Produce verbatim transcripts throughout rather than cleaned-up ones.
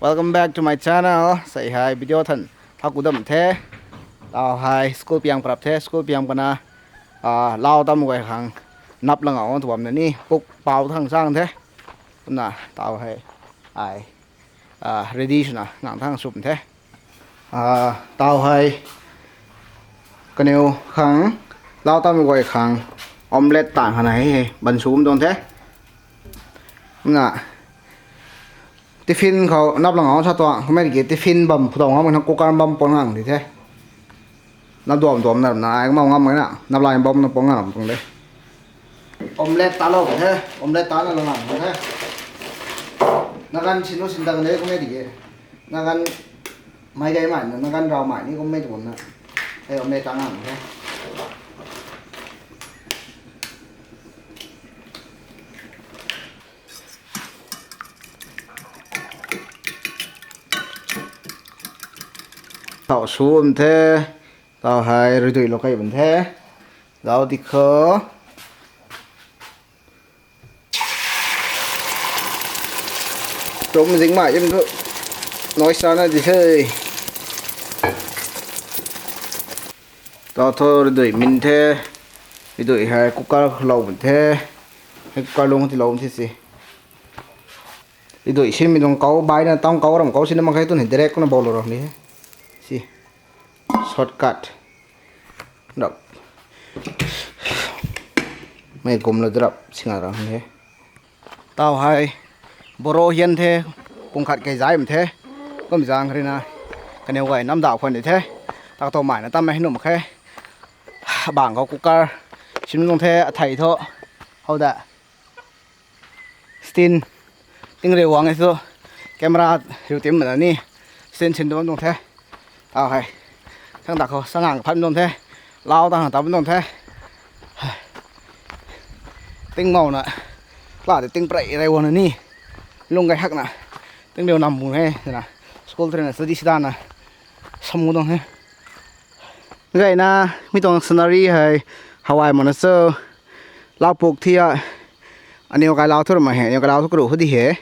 Welcome back to my channel. Sei hei video than thau ku dam the. Tau hei school piang prap the, school piang pana, ah, lau tam guay khang nap lang ang tu bam na ni, puk pau thang sang the. Kumna tau hei, ai, ah, ready swna ngang thang sum the. Ah, tau hei kaniw khang, lau tam guay khang omelette tan khana hei, hei ban sum tuang the. Na, tiffin khou nap lang ang sa tuang, kummei ki tiffin bam phu tuang ngam, cooker bam pon ngang di the. Nap duam duam na, na ai mau ngam na, nap lai bam na pon ngang tuang de. Omelette ta lou the, omelette ta na lang ang the. Nagan sin lou sin dang de kummei di. Nagan mai gay mai, nagan rau mai ni kummei tuang na. Hei omelette ta ngang the. Tau sum the, tau hei rui dui lou kai bam the. Zau di kho. Tum zing mai im thu noise na di the. Tau thu rui dui min the. Rui dui hei cooker lou bam the. Hei cooker lung ti lou the si. Rui dui sin mi lung kau bai na tang kau ram kau sin na mak khe tu ni direct na bol lou ram ni he. Si. Shortcut. Rap. Mei kum lou drap singa ram ni he. Tau hei boro hian the, pung khat kei zai bam the. Kum zang rui na kaniw guay nam dau khwan di the. Tak tau mai na tam hei num khe. Bang khou cooker sim nung the, athei thu. How da. Stand. Ting riu wang e thu. Camera riu tim mana ni. Stand sim tu bam tuang the. Tau hei. Thang dak khou sangang phan tuang the. Lau tang tam tuang the. Ting mau na. Kla de ting prei rei wang na ni. Lung gay hak na. Ting riu nam bung he. Na. School train na study sida na. Sam gu tuang he. Gayna, mi tuang scenery hei, hawai mana cho, lau puk thia, aniw kai lau thu ram hei, aniw kai lau thu karu hu di he,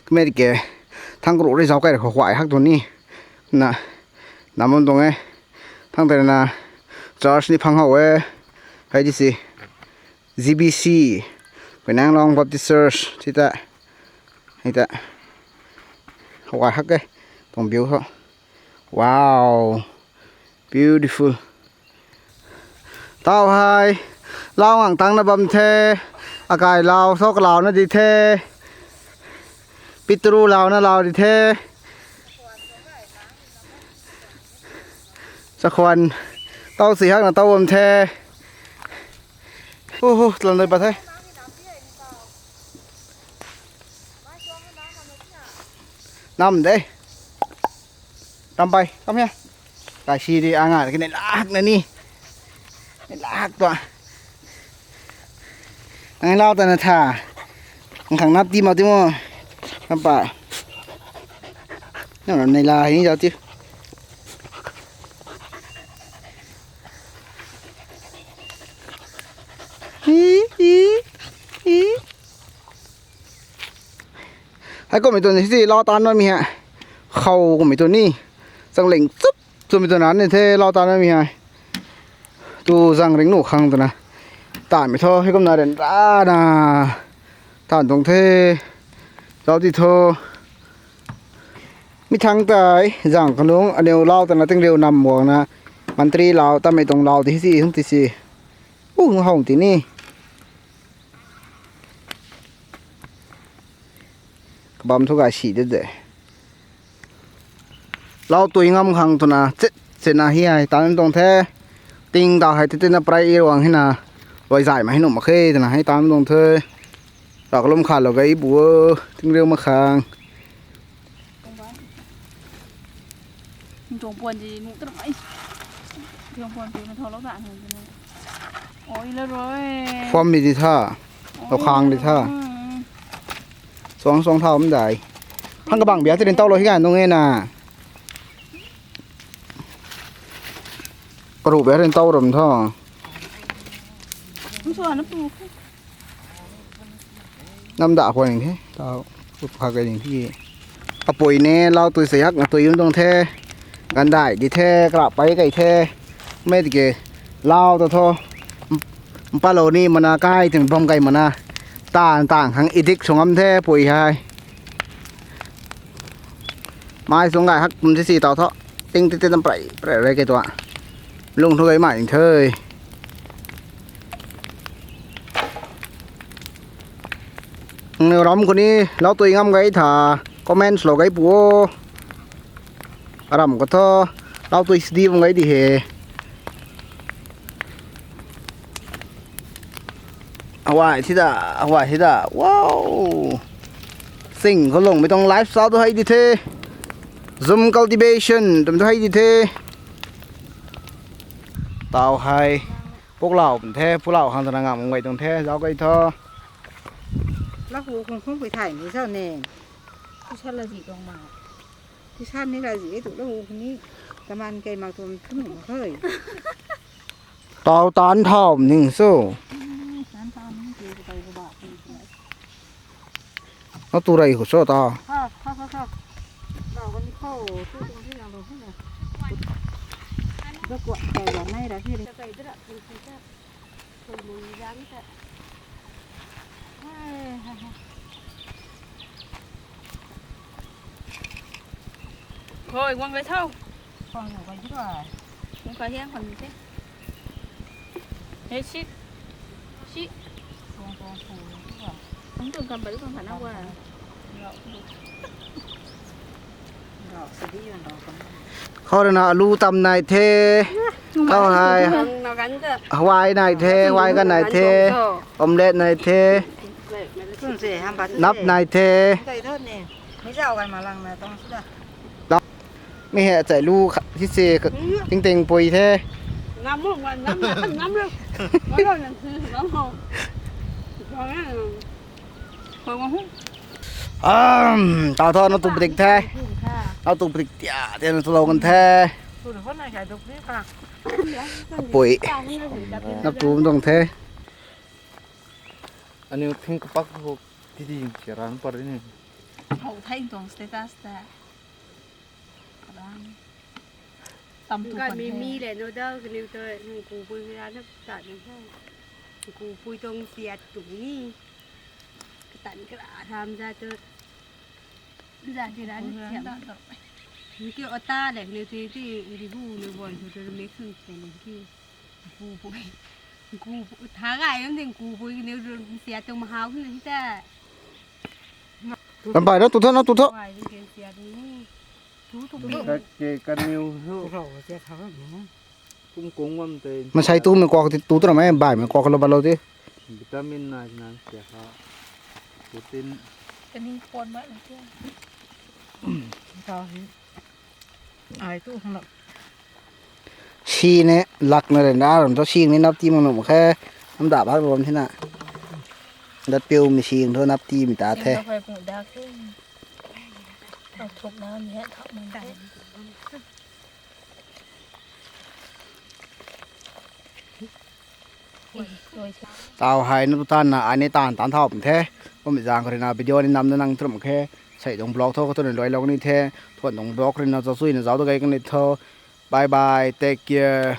kmei ke, thang karu rui zau kai rui khou huay hak tu ni, na, nam bam tuang e, thang tei na, church ni phang how e, hei di si, G B C, Kuinanglong Baptist Church, ti ta, hei ta, huay hak e, tuang view ho. Wow, beautiful. Tau hei, lau ngang tang na bam the, akai lau, sou ka lau na di the, Pitru lau na lau di the. Chakhwan, tau si hak na tau bam the. Hu hu, tlan dei pat the. Nam de. Tam pai, come here. Kai si di anga, kine lak na ni. Lak tua. Ang lau ta na tha. Ang khang nap ti mau ti mo. Nap pa. Nang ram nei la hei ni zau ti. Hi, hi, hi. Hei kummei tu ni si lau tan na mi hei. Khou kummei tu ni. Chang ling chup chup mi tu na ni the lau tan na mi hei. Tu zang ring nu khang tu na. Tan mi tho hei kum na ren ra na. Tan tuang the. Zau ti tho. Mi thang tei zang kanung aniw lau tana ting riu nam muang na. Mantri lau tamei tuang lau ti si hung ti si. U hung hau ti ni. Kabam thu gay si de de. Lau tui ngam khang twna chit chit na hi hei tan tuang the. Ting ta hei titi na pray i ruang hina. Loi zai ma hi nuh mak khe twna hei tan tuang the. Rav kalum khat lou gay bu o, ting riu mak khang. Tuang puan di nuh tram ai. Tuang puan di na thau lou ta hei. Oi la rui. Pham mi di tha. Lou khang di tha. Suang suang thau mdai. Thang kabang bia tirin tau lou hi gan nung e na. Karu bia rin tau ram tha. Nung suan na pu. Nam da khwan ning the, tau, pha kai ning the. Kapui ni lau tui sei hak na tui yum tuang the. Gandai di the, kra pai kai the. Mei tiki lau ta tho. Mpalou ni mana kai ting bam kai mana. Tan tan khang idik sung am the pui hai. Mai sung gai hak kum si si tau tho. Ting ti ti tam prai prai rai kai tua. Lung thu gai mai the. Nang ram khou ni lau tui ngam gai tha, comments lou gai pu o. Aram khou tho, lau tui sdi bam gai di he. Awai thida, awai thida, wow. Sing khou lungmei tuang lifestyle tu hei di the. Zoom cultivation twmei tu hei di the. Tau hei, puklau pun the, puklau khang twna ngam gai tuang the, zauc kai tho. Lau hu khung khung pui thay ni zauc ne. Tisan la zi tuang ma. Tisan ni la zi tu lau hu ni. Kaman kei mak tuang thun mak khe. Tau tan thau ning su. Tan thau ning ke tau ba. Na tu rei khou cho ta. Ha, ha, ha, ha. Lau kan ni khou, tu tuang si yang lo na. Ga kuat kai ga nai ra si. Hoi, guang gai thau. Guang gai thau. Guang gai hiang khang ni the. He, si. Si. Guang guang phu. Hung tuang kam bai guang kha na guang. Khou rui na alu tam nai the. Khou hei. Hawai nai the, hawai kan nai the. Omelette nai the. Nap nai the. Mi hei chai lu kha, hi se kha, ting ting pui the. Am, tau tho, na tu padik the. Na tu padik tia, tia na tu lou kan the. Pui. Na tu tuang the. Aniu thing kapak ho titi si ran par ni. Hou thei tuang status ta. Ran. Tam tu kan mi mi le no da kaniu tu nang ku pui ra na ta ni ha. Ku pui tuang siat tu ni. Katan kra tham za tu. Za ti ra ni siam. Ni ki ota le kaniu ti ti ri bu ni bon tu tu mek sun te ni ki. Ku pui. Ku pui. Tha gai yam ding ku pui kaniu siat tu mahau ni ta. Lam bai na tu tho, na tu tho. Kake kaniw hu. Kum kung bam te. Masai tu mei kuak ti tu tu na mei bai mei kuak lo ba lo ti. Vitamin nai na sia ha. Protein. Kani pon ma na sia. Ai tu hang lo. Si ne lak na ren da ram tho, si ni nap ti mak nuh mak khe. Nam da bak ram thina. Dat piu mi si tho nap ti mi ta the. Tau hei na tu tan na ai ni tan tan thau pun the. Kum zang khou rui na video ni nam na nang trum khe. Sei tuang vlog tho khou tu ni luai lou ni the. Thuan tuang vlog rui na zau sui na zau tu gai kan ni tho. Bye bye, take care.